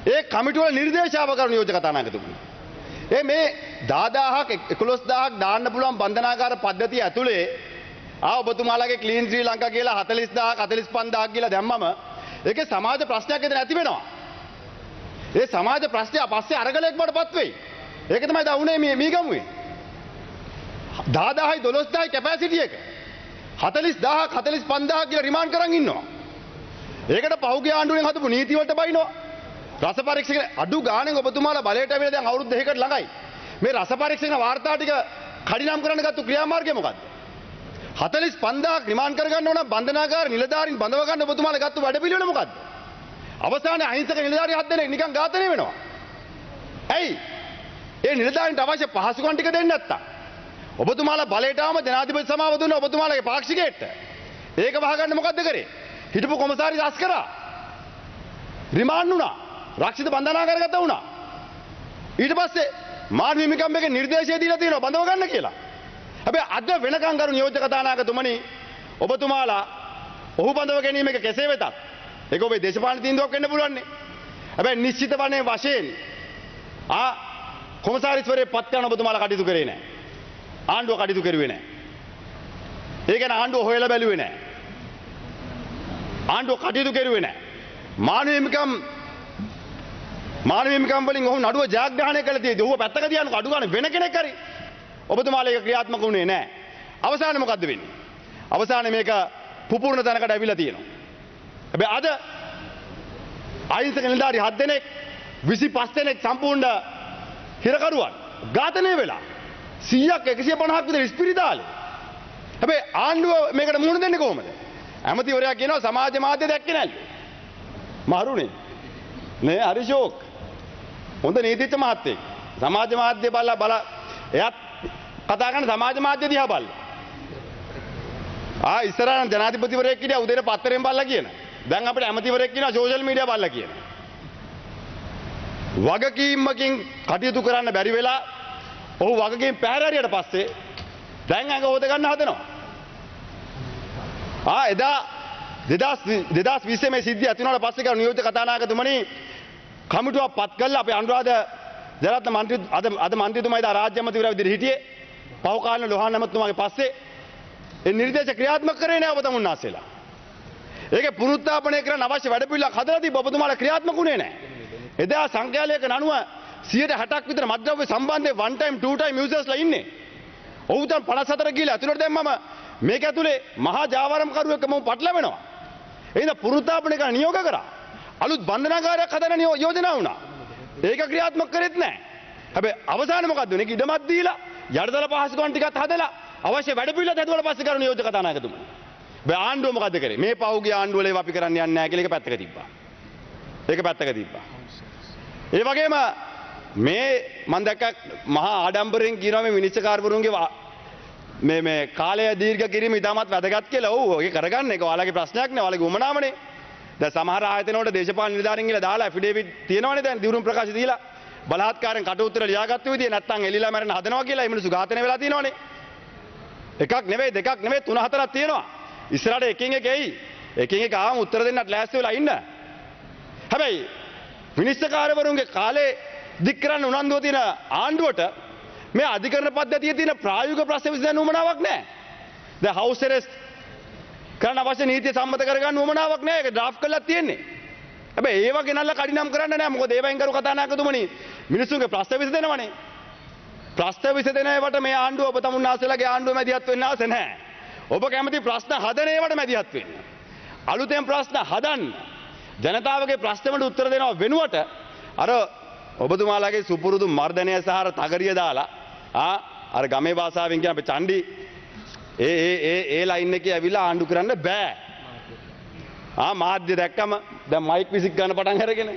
ඒ කමිටුවල නිර්දේශ ආව කරු නියෝජ්‍ය කතානායකතුමනි. ඒ මේ 10000ක් 11000ක් දාන්න පුළුවන් බන්ධනාගාර පද්ධතිය ඇතුලේ ආ ඔබතුමාලාගේ ක්ලීන් ශ්‍රී ලංකා කියලා 40000ක් 45000ක් කියලා දැම්මම ඒකේ සමාජ ප්‍රශ්නයක් එතන ඇති වෙනවා. ඒ සමාජ ප්‍රශ්නය පස්සේ අරගලයක් බවට පත් වෙයි. ඒක තමයි දැන් උනේ මේ මීගමුවේ. 10000යි 12000යි කැපැසිටි එක 40000ක් 45000ක් කියලා රිමාන්ඩ් කරන් ඉන්නවා. ඒකට පහුගිය ආණ්ඩුවෙන් හදපු නීති වලට බයිනවා. රස පරීක්ෂක අඩු ගානෙන් ඔබතුමාලා බලයට ඇවිල්ලා දැන් අවුරුදු දෙකකට ළඟයි. මේ රස පරීක්ෂක වාර්තා ටික කඩිනම් කරන්න ගත්තු ක්‍රියාමාර්ගය මොකද්ද? 45000ක් රිමාන්ඩ් කරගන්න ඕන නම් බන්ධනාගාර නිලධාරීන් බඳව ගන්න ඔබතුමාලා ගත්තු වැඩපිළිවෙල මොකද්ද? අවසානයේ අහිංසක නිලධාරී හත් දෙනෙක් නිකන් ඝාතනය වෙනවා. ඇයි? ඒ නිලධාරීන්ට අවශ්‍ය පහසුකම් ටික දෙන්නේ නැත්තම්. ඔබතුමාලා බලයට ආවම ජනාධිපති සමාව දුන්න ඔබතුමාලාගේ පාක්ෂිකයෙක්ට. ඒක වහගන්න මොකද්ද කරේ? හිටපු කොමසාරිස් අස් කරා. රිමාන්ඩ් වුණා. රක්ෂිත බන්ධනාගාරගත වුණා. ඊට පස්සේ මානව හිමිකම් එකේ නිර්දේශය දීලා තියෙනවා බඳව ගන්න කියලා. හැබැයි අද වෙනකන් ගරු නියෝජ්‍ය කතානායකතුමනි ඔබතුමාලා ඔහු බඳව ගැනීම එක කෙසේ වෙතත් ඒක ඔබේ දේශපාලන තීන්දුවක් වෙන්න පුළුවන් නේ. හැබැයි නිශ්චිත වනේ වශයෙන් ආ කොමසාරිස්වරයෙක් පත් කරන ඔබතුමාලා කටයුතු කරේ නෑ. ආණ්ඩුව කටයුතු කරුවේ නෑ. ඒ ගැන ආණ්ඩුව හොයලා බැලුවේ නෑ. ආණ්ඩුව කටයුතු කරුවේ නෑ. මානව හිමිකම් වලින් ඔහු නඩුව ජයග්‍රහණය කළ තියෙද්දි ඔහුව පැත්තක තියන්නකෝ අඩු ගන්න වෙන කෙනෙක් හරි ඔබතුමාලා ඒක ක්‍රියාත්මක වුණේ නෑ. අවසානයේ මොකද්ද වෙන්නේ? අවසානයේ මේක පුපුරන තැනකට ඇවිල්ලා තියෙනවා. හැබැයි අද අහිංසක නිලධාරී 7 දෙනෙක් 25 දෙනෙක් සම්පූර්ණ හිරකරුවන් ඝාතනය වෙලා 100ක් 150ක් විතර ඉස්පිරිතාලේ. හැබැයි ආණ්ඩුව මේකට මුහුණ දෙන්නේ කොහොමද? ඇමතිවරයා කියනවා සමාජ මාධ්‍ය දැක්කේ නැල්ලු. මහරුනේ. නේ හරි ෂෝක්. හොඳ නීතිඥ මහත්තයෙක්. සමාජ මාධ්‍ය බලලා බල එයාත් කතා කරන සමාජ මාධ්‍ය දිහා බලලා. ආ ඉස්සරහ නම් ජනාධිපතිවරයෙක් හිටියා උදේට පත්තරෙන් බලලා කියන. දැන් අපිට ඇමතිවරයෙක් කියනවා සෝෂල් මීඩියා බලලා කියන. වගකීමකින් කටයුතු කරන්න බැරි වෙලා ඔහු වගකීම් පැහැර හරියට පස්සේ දැන් ඇඟ හොද ගන්න හදනවා. ආ එදා 2020 මේ සිද්ධිය ඇති වුණාට පස්සේ කරු නියෝජ්‍ය කතානායකතුමනි කමිටුවක් පත් කළා. අපේ අනුරාධ ජයරත්න මන්ත්‍රී අද මන්ත්‍රීතුමා එදා රාජ්‍ය ඇමතිවරයා විදිහට හිටියේ. පහු කාලේ ලොහාන් ඇමතිතුමාගේ පස්සේ ඒ නිර්දේශ ක්‍රියාත්මක කරේ නෑ ඔබ තමුන්නාසේලා. ඒක පුනරුත්ථාපනය කරන්න අවශ්‍ය වැඩපිළිවෙලක් හදලා තිබ්බ ඔබතුමාලා ක්‍රියාත්මක වුණේ නෑ. එදා සංඛ්‍යාලයක නනුව 60ක් විතර මත්ද්‍රව්‍ය සම්බන්ධයෙන් වන් ටයිම් ටූ ටයිම් යූසර්ස්ලා ඉන්නේ. ඔව් දැන් 54 ගිහලා ඇතුළට දැම්මම මේක ඇතුලේ මහා ජාවාරම්කරුවෙක් මම පටලැවෙනවා. එහෙනම් පුනරුත්ථාපනය කරන්න නියෝග කරා. අලුත් බන්ධනාගාරයක් හදන්න යෝජනා වුණා. ඒක ක්‍රියාත්මක කරෙත් නෑ. හැබැයි අවසානයේ මොකද්ද වෙන්නේ? ඉඩමක් දීලා යටතල පහසුකම් ටිකක් හදලා අවශ්‍ය වැඩපිළිවෙලත් හැදුවට පස්සේ කරන නියෝජ්‍ය කතානායකතුමනි. බෑ ආණ්ඩුව මොකද්ද කරේ? මේ පහුගිය ආණ්ඩුව වල ඒවා අපි කරන්න යන්නේ නෑ කියලා ඒක පැත්තක තිබ්බා. ඒක පැත්තක තිබ්බා. ඒ වගේම මේ මම දැක්ක මහා ආඩම්බරෙන් කියනවා මේ විනිශ්චයකාරවරුන්ගේ මේ මේ කාලය දීර්ඝ කිරීම ඉතාමත් වැදගත් කියලා. ඔව් ඒක කරගන්න. ඒක ඔයාලගේ ප්‍රශ්නයක් නෑ. ඔයාලගේ උවමනාවනේ. දැන් සමහර ආයතන වලට දේශපාලන නිලධාරීන් කියලා දාලා ඇෆිඩේවිට් තියෙනවනේ දැන් දිවුරුම් ප්‍රකාශ දීලා බලහත්කාරයෙන් කට උතර ලියාගත්තු විදිය නැත්තම් එලිලා මැරෙන්න හදනවා කියලා මේ මිනිස්සු ඝාතනය වෙලා තියෙනවනේ. එකක් නෙවෙයි දෙකක් නෙවෙයි තුන හතරක් තියෙනවා. ඉස්සරහට එකින් එක එයි. එකින් එක ආවම උත්තර දෙන්නත් ලෑස්ති වෙලා ඉන්න. හැබැයි විනිශ්චයකාරවරුන්ගේ කාලේ දික් කරන්න උනන්දුව තියෙන ආණ්ඩුවට මේ අධිකරණ පද්ධතියේ තියෙන ප්‍රායෝගික ප්‍රශ්න විසඳන්න උවමනාවක් නැහැ. දැන් හවුස් ඇරෙස්ට් කරන්න අවශ්‍ය නීතිය සම්මත කරගන්න උවමනාවක් නැහැ. ඒක ඩ්‍රාෆ්ට් කරලා තියෙන්නේ. හැබැයි ඒව ගෙනල්ලා කඩිනම් කරන්න නෑ. මොකද ඒවෙන් කරු කතානායකතුමනි මිනිස්සුන්ගේ ප්‍රශ්න විසඳනවනේ. ප්‍රශ්න විසඳන ඒවට මේ ආණ්ඩුව ඔබ තමුන්නාසේලාගේ ආණ්ඩුව මැදිහත් වෙන්න ආස නැහැ. ඔබ කැමති ප්‍රශ්න හදන ඒවට මැදිහත් වෙන්න. අලුතෙන් ප්‍රශ්න හදන්න. ජනතාවගේ ප්‍රශ්න වලට උත්තර දෙනව වෙනුවට අර ඔබතුමාලාගේ සුපුරුදු මර්ධනය සහ අර තගරිය දාලා ආ අර ගමේ භාෂාවෙන් කියන අපේ චණ්ඩි ඒ ඒ ඒ ඒ ලයින් එකේ ඇවිල්ලා ආණ්ඩු කරන්න බෑ. ආ මාධ්‍ය දැක්කම දැන් මයික් විසික් ගන්න පටන් අරගෙන